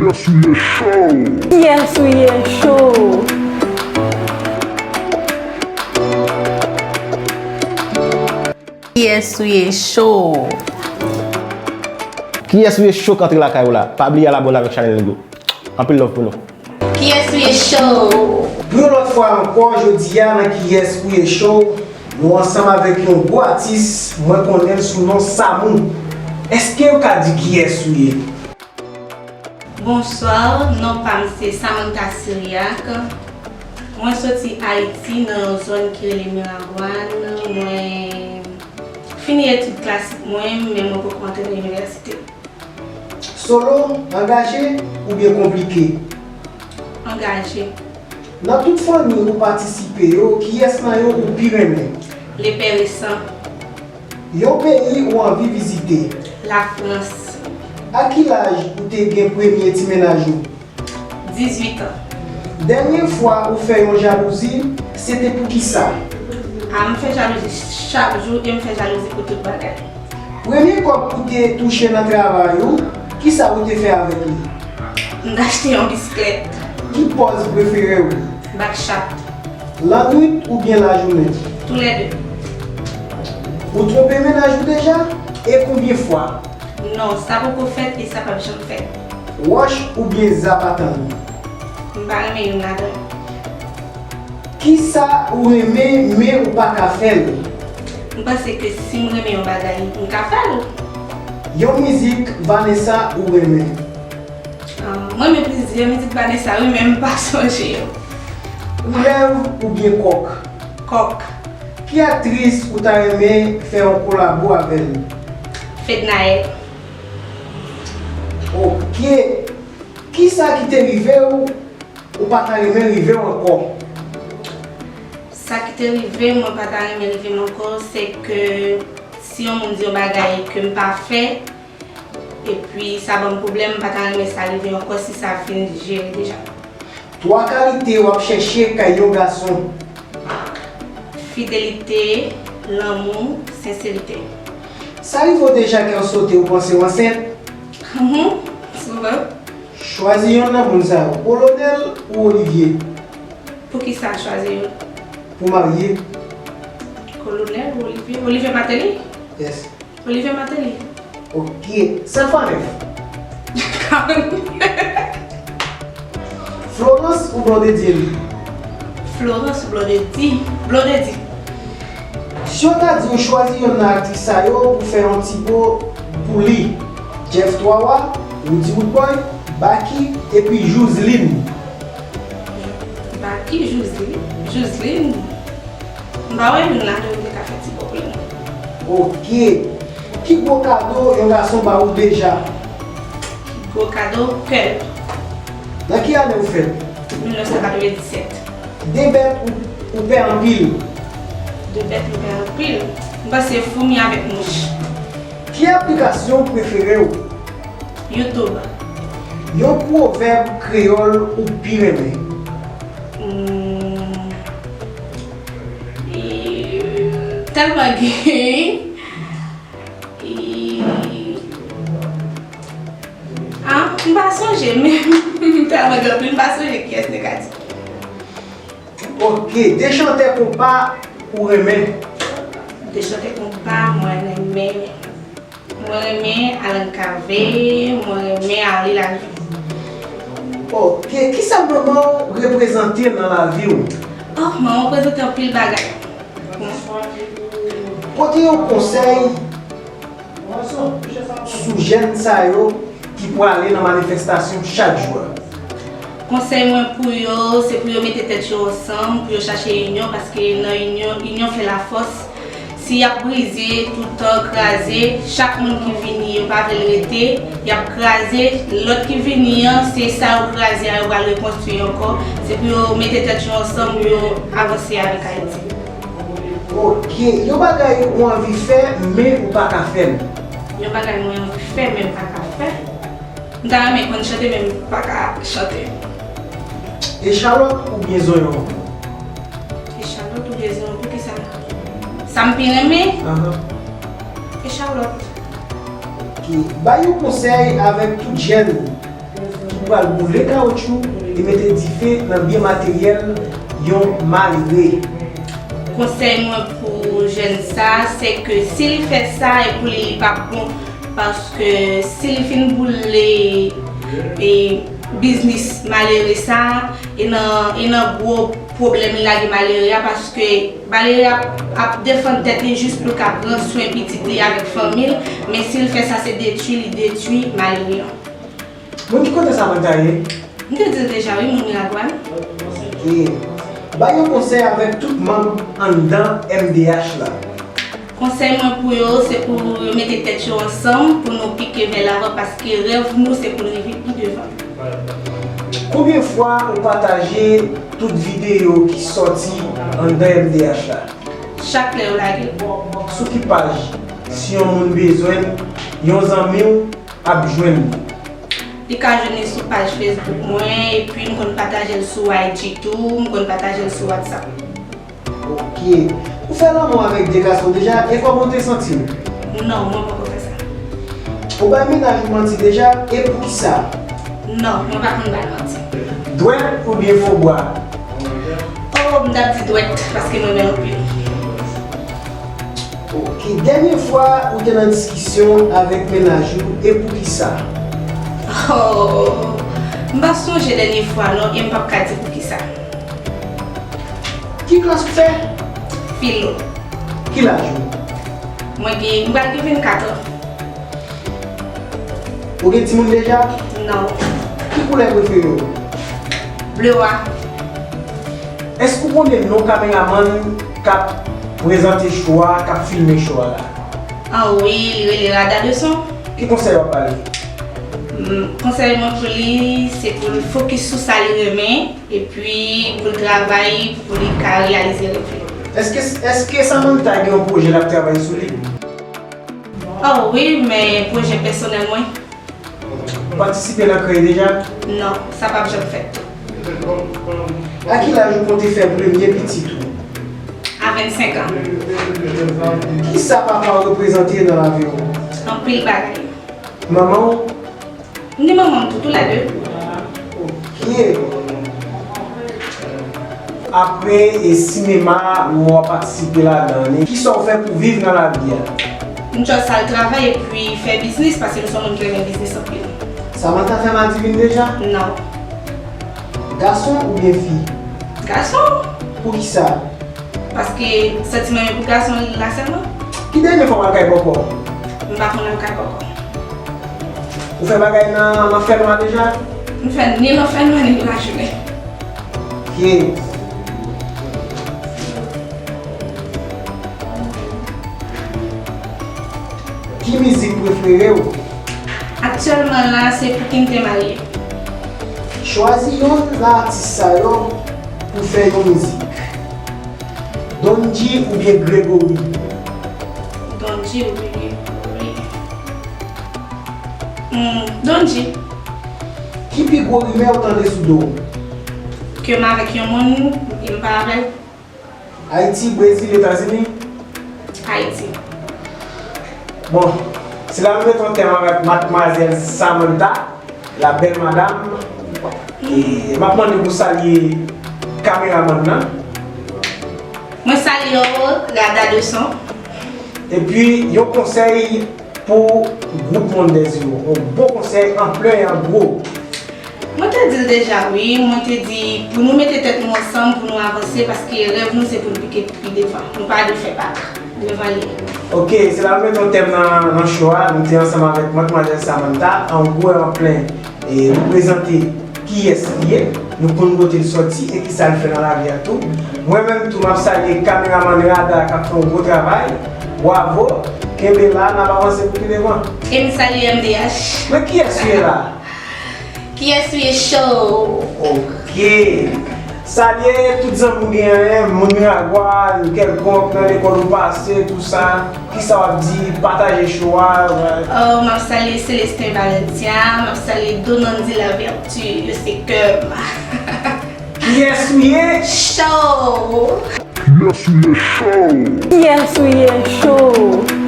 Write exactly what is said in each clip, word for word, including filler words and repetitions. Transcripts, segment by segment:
Kiyès ou ye cho? Kiyès ou ye cho? Kiyès ou ye cho? Kiyès ou ye cho k antre lakay ou la? Pa bliye al abòne avèk chanèl nou yo. Anpil love pou nou. Kiyès ou ye cho? Pou yon lòt fwa ankò, jodi a nan Kiyès ou ye cho, nou ansanm avèk yon gwo atis, mwen konnen l sou non Samou. Èske w ka di kiyès ou ye? Bonswa, non pa m se Samantha Cyriaque. Mwen soti Ayiti, nan yon zòn ki rele Miragwàn. Mwen fini etid klasik mwen, men mwen poko antre nan inivèsite. Solo, angaje oubyen konplike? Angaje. Nan tout fanmi ou patisipe yo, kiyès nan yo ou pi renmen? Le Père Récent. Yon peyi ou anvi vizite? Lafrans. A ki laj ou te gen premye ti mennaj ou? Dizuit an. Dènye fwa ou fè yon jalouzi, se te poukisa? A, m fè jalouzi chak jou e m fè jalouzi pou tout bagay. Premye kòb ou te touche nan travay ou, kisa ou te fè avèk li? M t achte yon bisiklèt. Ki pòz prefere w? Bat chat. Lannwit oubyen lajounen? Toulède. Ou twonpe mennaj ou deja? E konbyen fwa? Non, sa poko fèt e sa p ap janm fèt. Wòch oubyen zapatann? M pa renmen youn ladan yo. Kisa ou renmen men ou pa ka fè l? M panse ke si m renmen yon bagay, m ka fè l. Yon mizik Vanessa ou renmen? Ah, mwen renmen plizyè mizik Vanessa, wi, men m pa sonje yo. Koulèv oubyen kòk? Kòk. Ki aktris ou ta renmen fè yon kolabo avè l? Fednaelle. Ok. Kisa ki te rive w, ou pa ta renmen rive w ankò? Sa ki te rive m, mwen pa ta renmen rive m ankò, se ke si yon moun di yon bagay ke m pa fè, epi sa ban m pwoblèm, m pa ta renmen sa rive ankò si sa fin jere deja. Twa kalite w ap chèche kay yon gason. Fidelite, lanmou, senserite. Sa rive w deja kè w sote ou panse w ansent? Mhm, souvan. Chwazi yonn nan moun sa yo, Kolonèl ou Olivier? Poukisa chwazi youn? Pou marye. Kolonèl ou Olivier? Olivier Martelly? Yes. Olivier Martelly. Ok. Sèt fwa nèf. Florence ou Blondedy? Florence ou Blondedy? Blondedy. Si yo ta di w chwazi yonn nan aktris sa yo pou fè yon ti po pou li, Jeff Twawa, Roody Roodboy, Baky, epi Jouseline. Baky, Jouseline, Jouseline. M pa wè youn ladan yo te ka fè ti po pou li non. Ok. Ki gwo kado yon gason ba ou deja? Ki gwo kado? Kè l. Nan ki ane ou fèt? Mil nèf san katrevenndisèt. De bèt ou, ou pè anpil? De bèt m pè anpil? M panse foumi avèk mouch. Ki aplikasyon prefere w? YouTube. Yon pwovèb kreyòl ou pi renmen? Hmm. E, tèlman gen. E, ah, m pa sonje, men tèlman gen anpil, m pa sonje kiyès nèg a di. Ok, de chantè konpa ou renmen? De chantè konpa, mwen renmen, mwen renmen Alan Cavé, mwen renmen Arly Lavigne. Ok, kisa manman w reprezante nan lavi w? Oh, manman reprezante anpil bagay. Pote yon konsèy sou jèn sa yo ki prale nan manifestasyon chak jou a. Konsèy mwen pou yo, se pou yo mete tèt yo ansanm, pou yo chache inyon, paske nan inyon, inyon fè lafòs. Si y ap brize, toutan kraze, chak moun ki vini, yo pa vle l rete, y ap kraze. Lòt ki vini an, se sa yo kraze a, yo pral rekonstwi ankò. Se pou yo mete tèt yo ansanm, pou yo avanse avèk Ayiti. Ok, yon bagay ou anvi fè, men ou pa ka fè l. Yon bagay mwen anvi fè, men m pa ka fè. M ta renmen konn chante, men m pa ka chante. Echalòt oubyen zonyon? Echalòt oubyen zonyon, poukisa? Sa m pi renmen? Ahan. Echalòt. Ok, bay yon konsèy avèk tout jèn. Pral boule kawotchou e mete dife nan byen materyèl yon malere. Konsèy mwen pou jèn sa, se ke si li fè sa, e pou li, li p ap bon. Paske si li fin boule, e, biznis malere sa, e nan, e nan gwo pwoblèm li lage malere a, paske malere a ap defann tèt li jis pou l ka pran swen pitit li avèk fanmi l, men si l fè sa, se detwi li detwi malere an. Bon, ki kote Samantha ye? M te di l deja wi, moun Miragwàn. Ok. Bay yon konsèy avèk tout manm anndan M D H la. Konsèy mwen pou yo, se pou yo mete tèt yo ansanm pou nou pike vè lavan, paske rèv nou se pou n rive pi devan. Konbyen fwa ou pataje tout videyo ki sòti anndan M D H la? Chak lè yo lage l. Sou ki paj? Si yon moun bezwen l, yon zanmi w ap jwenn li. Li ka jwenn li sou paj Facebook mwen, epi m konn pataje l sou I G tou, m konn pataje l sou WhatsApp. Ok. Ou fè lanmou avèk de gason deja, e kòman w te santi w? Non, mwen poko fè sa. Ou bay mennaj ou manti deja, e poukisa? Non, mwen pa konn bay manti. Dwèt oubyen fo bwa? Oh, m t ap di dwèt, paske m renmen l anpil. Ok, dènye fwa ou te nan diskisyon avèk mennaj ou, e poukisa? Oh, m pa sonje dènye fwa non, e m p ap ka di poukisa. Ki klas ou fè? Filo. Ki laj ou? Mwen gen, m pral gen vennkat an. Ou gen timoun deja? Non. Ki koulè prefere w? Ble wa. Èske ou konnen non kameramann k ap prezante cho a, k ap filme cho a la? An wi, li rele Rada de Son. Ki konsèy w ap ba li? Mm, konsèy mwen pou li, se pou l fokis sou sa li renmen, epi pou l travay, pou li ka reyalize rèv li. Èske, èske Samantha gen yon pwojè l ap travay sou li? Oh wi, men pwojè pèsonèl mwen. Patisipe nan kreye deja? Non, sa p ap janm fèt. A ki laj ou konte fè premye pitit ou? A vennsenk an. Kisa papa w reprezante nan lavi w? Anpil bagay. Manman w? M ni manman m tou, toulède. Ok. Apre, e sinema, ou ap patisipe ladan li. Kisa w fè pou viv nan lavi a? M just al travay epi fè biznis, paske m se yon moun ki renmen biznis anpil. Samantha fè m adivinye deja? Non. Gason oubyen fi? Gason. Poukisa? Paske santiman yo pou gason la sèlman. Ki dènye fwa w al kay bòkò? M pa konn al kay bòkò. Ou fè bagay nan, nan fènwa deja? M fè ni nan fènwa ni nan lajounen. Ok. Ki mizik prefere w? Aktyèlman la, se Pou ki m te marye. Chwazi yonn nan atis sa yo pou fè yon mizik. Donji oubyen Gregory? Donji oubyen Gregory? Hmm, Donji. Ki pi gwo rimè w tande sou do w? Ke m avèk yon moun, e m pa avè l. Ayiti, Brezil, Etazini? Ayiti. Bon, se la nou met yon tèm avèk madmwazèl Samantha, la belle madame. E m ap mande pou salye kameramann nan. Mwen salye w, Rada de Son. Epi, yon konsèy pou gwoup Monde des Héros. Yon bon konsèy an plen e an gwo. Mwen te di l deja, wi. Mwen te di pou nou mete tèt nou ansanm, pou nou avanse, paske rèv nou se pou n pike pi devan. Nou pa dwe fè bak. Devan li. Ok, se la nou met yon tèm nan, nan cho a. Nou te ansanm avèk madmwazèl Samantha, an gwo e an plen, e nou prezante kiyès li ye, nou konn kote l sòti e kisa l fè nan lavi a tou. Mwen menm tou, m ap salye kameramann Rada k ap fè yon gwo travay. Bwavo, kenbe la, n ap avanse pou pi devan. E m salye M D H. Men kiyès ou ye la? Kiyès ou ye show? Ok. Salye tout zanmi w genyen, moun Miragwàn, kèlkonk, nan lekòl ou pase, tou sa. Kisa w ap di? Pataje cho a. Oh, m ap salye Célestin Valentia, m ap salye Donandy Lavertu, yo se kè m. Kiyès ou ye? Show! Kiyès ou ye? Show! Kiyès ou ye? Show!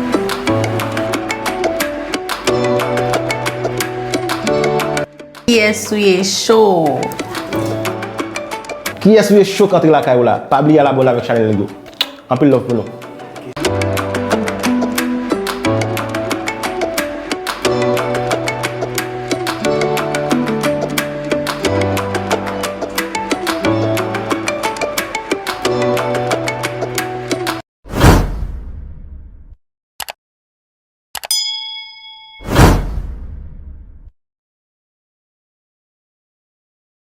Kiyès ou ye cho? Kiyès ou ye cho k antre lakay ou la? Pa bliye al abòne avèk chanèl nèg yo. Anpil love pou nou.